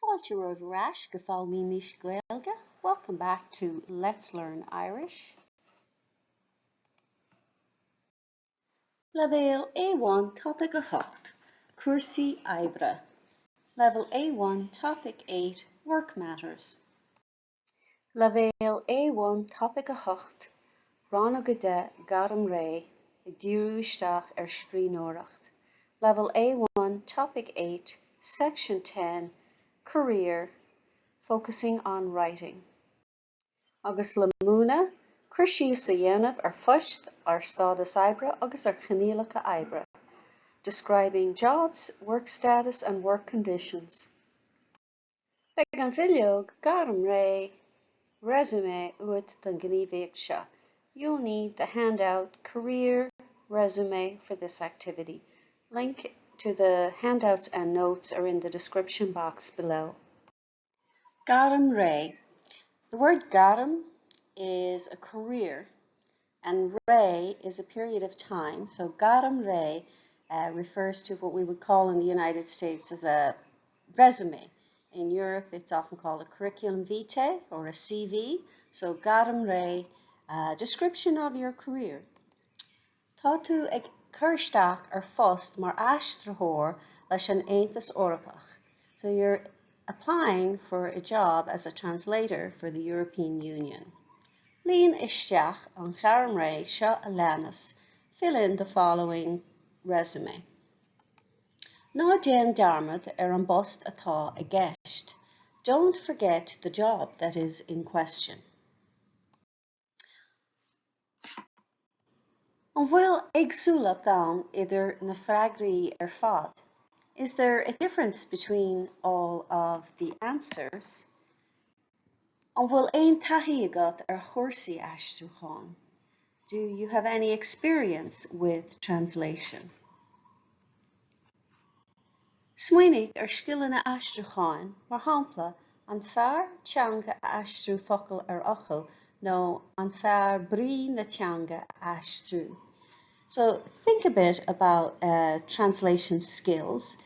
Fáilte romhaibh ar ais go Foghlaimímis Gaeilge, welcome back to Let's Learn Irish. Leibhéal A1 Topaic 8, Cúrsaí Oibre Level A1 Topic 8, Work Matters. Leibhéal A1 Topaic 8, Rannóg 10, Gairm Réidh, ag díriú isteach ar scríbhneoireacht. Level A1 Topic 8, Section 10, Career, focusing on writing. Agus le múineadh, cur síos a dhéanamh ar phoist, ar stádas oibre agus ar choinníollacha oibre. Describing jobs, work status and work conditions. Beidh an bhileog Gairm Réidh, Résumé, uait don ghníomhaíocht seo. You'll need the handout Career Résumé for this activity. Link to the handouts and notes are in the description box below. Gairm Réidh. The word gairm is a career and ré is a period of time. So gairm réidh uh, refers to what we would call in the United States as a resume. In Europe, it's often called a curriculum vitae or a CV. So gairm réidh, uh, description of your career. Tá tú ag cur isteach ar phost mar aistritheoir leis an Aontas Eorpach. So you're applying for a job as a translator for the European Union. Líon isteach an ghairm réidh seo a leanas, fill in the following resume. Ná déan dearmad ar an bpost atá i gceist, Don't forget the job that is in question. An bhfuil éagsúlacht ann idir na freagraí ar fad? Is there a difference between all of the answers? An bhfuil aon taithí agat ar chúrsaí aistriúcháin? Do you have any experience with translation? Smaoinigh ar scileanna aistriúcháin, mar shampla, an fearr teanga a aistriú focal ar fhocal nó an fearr brí na teanga a aistriú? So think a bit about uh, translation skills.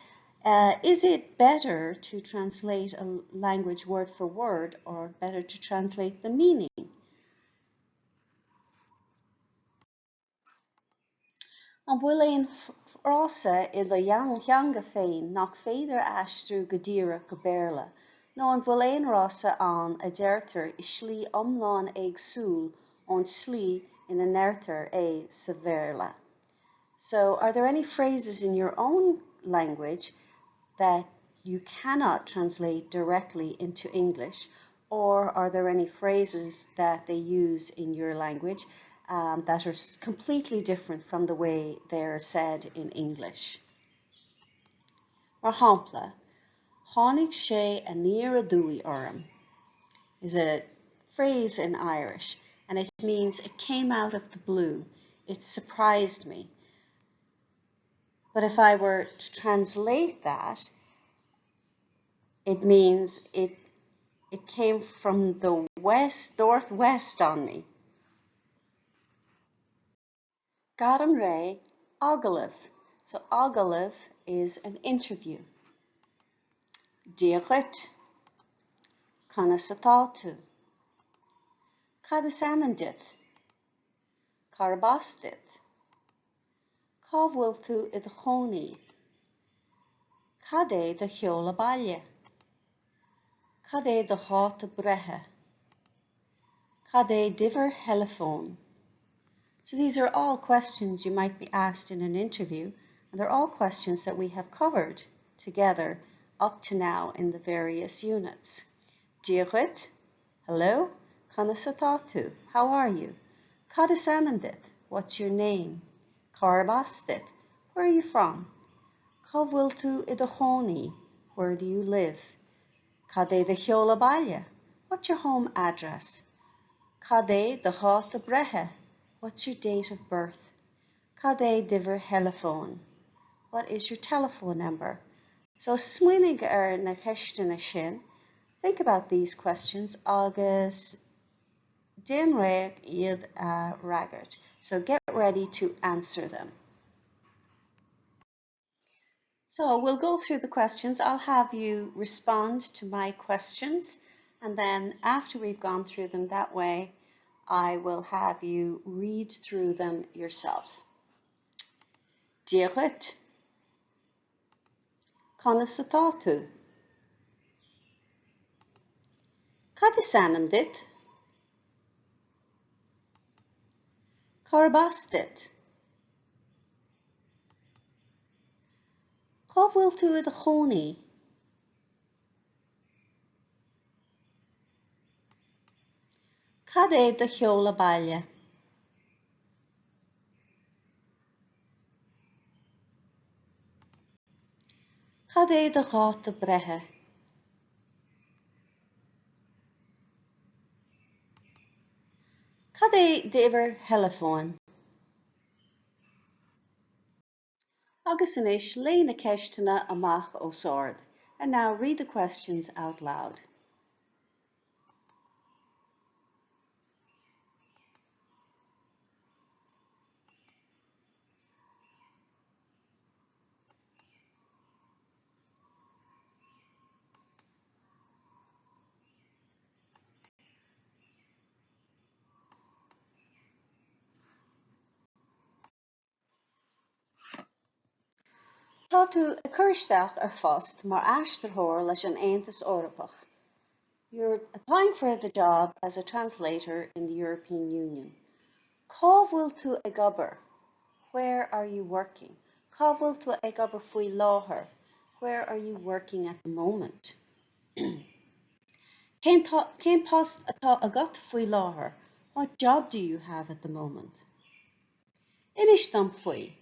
Uh, is it better to translate a language word for word or better to translate the meaning? An bhfuil aon fhrása i do theanga féin nach féidir a aistriú go díreach go Béarla, nó an bhfuil aon fhrása ann a deirtear i slí iomlán éagsúil ón tslí ina ndeirtear é sa Bhéarla? So, are there any phrases in your own language that you cannot translate directly into English or are there any phrases that they use in your language um, that are completely different from the way they're said in English? Mar shampla, tháinig sé aniar aduaidh orm is a phrase in Irish and it means it came out of the blue. It surprised me. But if I were to translate that, it means it it came from the west, northwest on me. Gairm réidh, agallamh. So agallamh is an interview. Dia dhuit. Conas atá tú? Cad is ainm duit? Cárb as duit? Cá bhfuil tú i do chónaí? Cad é do sheoladh baile? Cad é do dháta breithe? Cad é d'uimhir theileafóin? So these are all questions you might be asked in an interview, and they're all questions that we have covered together up to now in the various units. Dia dhuit, Hello, Conas atá tú? How are you? Cad is ainm duit? What's your name? Cárb as duit? Where are you from? Cá bhfuil tú i do chónaí? Where do you live? Cad é do sheoladh baile? What's your home address? Cad é do dháta breithe? What's your date of birth? Cad é d'uimhir theileafóin? What is your telephone number? So smaoinigh ar na ceisteanna sin Think about these questions agus déan réidh iad a fhreagairt. So get ready to answer them. So we'll go through the questions. I'll have you respond to my questions and then after we've gone through them that way, I will have you read through them yourself. Dia dhuit. Conas atá tú? Cad is ainm duit? Cárb as duit? Cá bhfuil tú i do chónaí? Cad é do sheoladh baile? Cad é do dháta breithe? Cad é d'uimhir theileafóin? Agus anois léigh na ceisteanna amach os ard. And now read the questions out loud. Tá tú ag cur isteach ar phost mar aistritheoir leis an Aontas Eorpach. You're applying for the job as a translator in the European Union. Cá bhfuil tú ag obair? Where are you working? Cá bhfuil tú ag obair faoi láthair? Where are you working at the moment? Cén cén post atá agat faoi láthair? What job do you have at the moment? Inis dom faoi.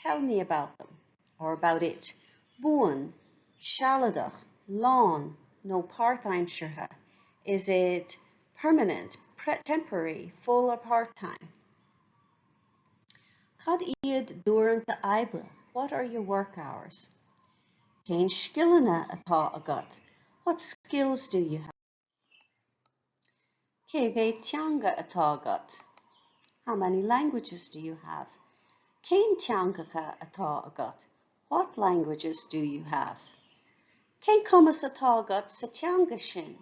Tell me about them or about it. Buan, sealadach, lán nó páirtaimseartha. Is it permanent, temporary, full or part-time? Cad iad d'uaireanta oibre? What are your work hours? Cén scileanna atá agat? What skills do you have? Cé mhéad teanga atá agat? How many languages do you have? Cén teangacha atá agat? What languages do you have? Cén cumas atá agat sa teanga sin?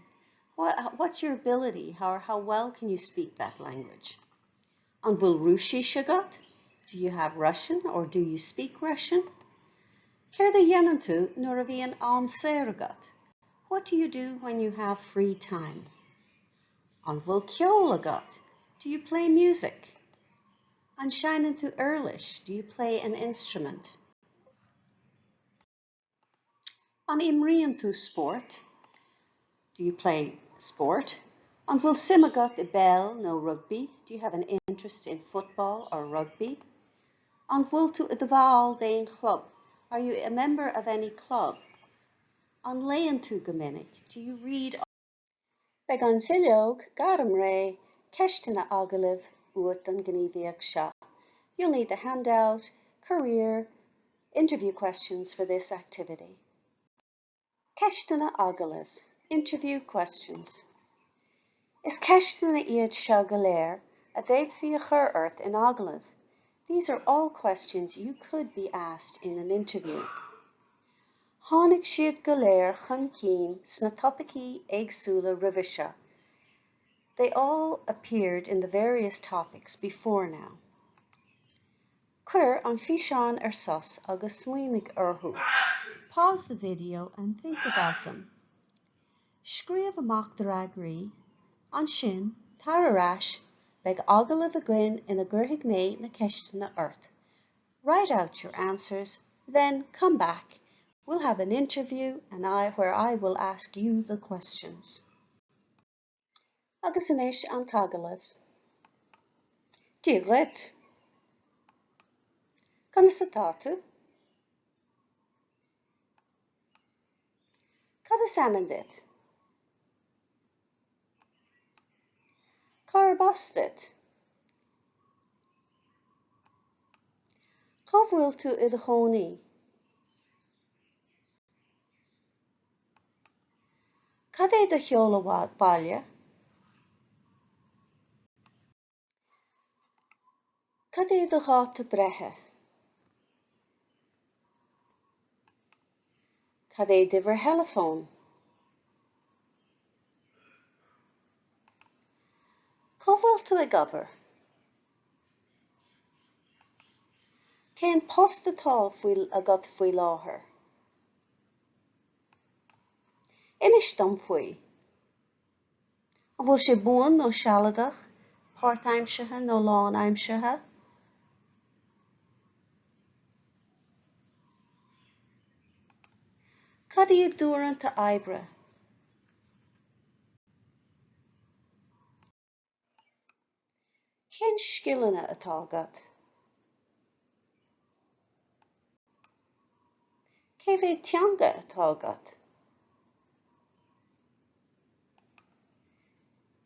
What, what's your ability or how well can you speak that language? An bhfuil Rúisis agat? Do you have Russian or do you speak Russian? Céard a dhéanann tú nuair a bhíonn am saor agat? What do you do when you have free time? An bhfuil ceol agat? Do you play music? An seinneann tú uirlis? Do you play an instrument? An imríonn tú spórt? Do you play sport? An bhfuil suim agat i bpeil nó rugbaí? Do you have an interest in football or rugby? An bhfuil tú i do bhall d'aon chlub? Are you a member of any club? An léann tú go minic? Do you read Beidh an bhileog Gairm Réidh, Ceisteanna Agallaimh uait don ghníomhaíocht seo. You'll need the handout, Career, Interview Questions for this activity. Ceisteanna Agallaimh, Interview Questions. Is ceisteanna iad seo go léir a d'fhéadfaí a chur ort in agallamh. These are all questions you could be asked in an interview. Tháinig siad go léir chun cinn sna topaicí éagsúla roimhe seo. They all appeared in the various topics before now. Cuir an físeán ar sos agus smaoinigh orthu. Pause the video and think about them. Scríobh amach do fhreagraí. Ansin, tar ar ais, beidh agallamh againn ina gcuirfidh mé na ceisteanna ort. Write out your answers, then come back. We'll have an interview and I where I will ask you the questions. Agus anois an t-agallamh. Dia dhuit. Conas atá tú? Cad is ainm duit? Cárb as duit? Cá bhfuil tú i do chónaí? Cad é do sheoladh baile? Cad é do dháta breithe? Cad é d'uimhir theileafóin? Cá bhfuil tú ag obair? Cén post atá agat faoi láthair? Inis dom faoi. An bhfuil sé buan nó sealadach, páirtaimseartha nó lánaimseartha? Cad iad d'uaireanta oibre? Cén scileanna atá agat? Cé mhéad teanga atá agat?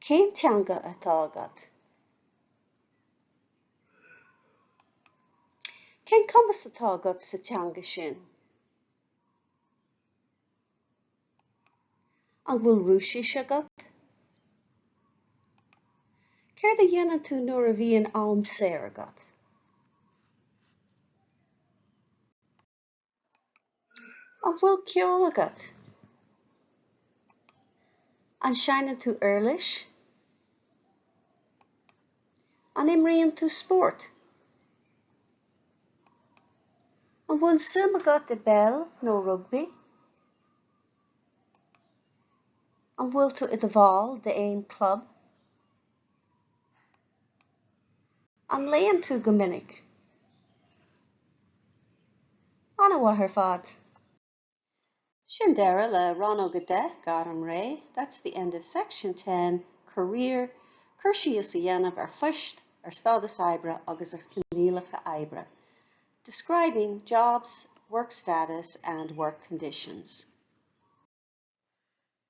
Cén teanga atá agat? Cén cumas atá agat sa teanga sin? An bhfuil Rúisis agat? Céard a dhéanann tú nuair a bhíonn am saor agat? An bhfuil ceol agat? An seinneann tú uirlis? An imríonn tú spórt? An bhfuil suim agat i bpeil nó rugbaí? An bhfuil tú i do bhall d'aon chlub? An léann tú go minic? An-mhaith ar fad! Sin deireadh le Rannóg 10, Gairm Réidh, That's the end of Section 10, Career, Cur síos a dhéanamh ar phoist, ar stádas oibre agus ar choinníollacha oibre. Describing jobs, work status and work conditions.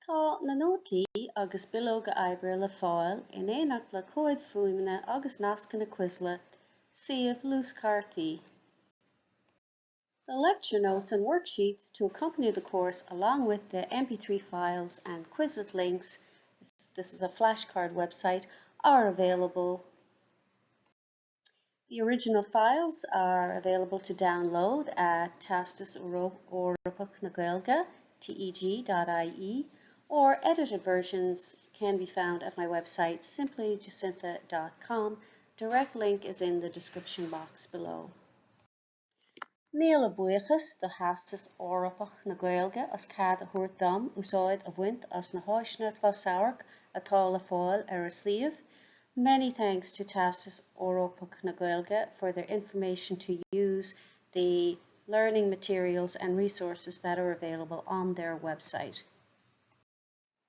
Tá na nótaí agus bileoga oibre le fáil in éineacht le comhaid fuaime agus nascanna Quizlet, suíomh luaschártaí. The lecture notes and worksheets to accompany the course along with the MP3 files and Quizlet links, this is a flashcard website, are available. The original files are available to download at Teastas Eorpach na Gaeilge, teg.ie, or edited versions can be found at my website simplyjacintha.com. Direct link is in the description box below. Míle buíochas do Theastas Eorpach na Gaeilge as cead a thabhairt dom úsáid a bhaint as na háiseanna closamhairc atá le fáil ar a suíomh. Many thanks to Teastas Eorpach na Gaeilge for their information to use the learning materials and resources that are available on their website.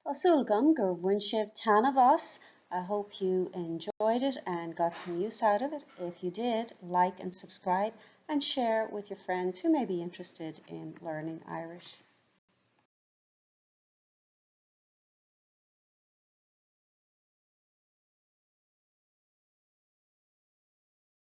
Tá súil agam gur bhain sibh taitneamh as. I hope you enjoyed it and got some use out of it. If you did, like and subscribe and share with your friends who may be interested in learning Irish.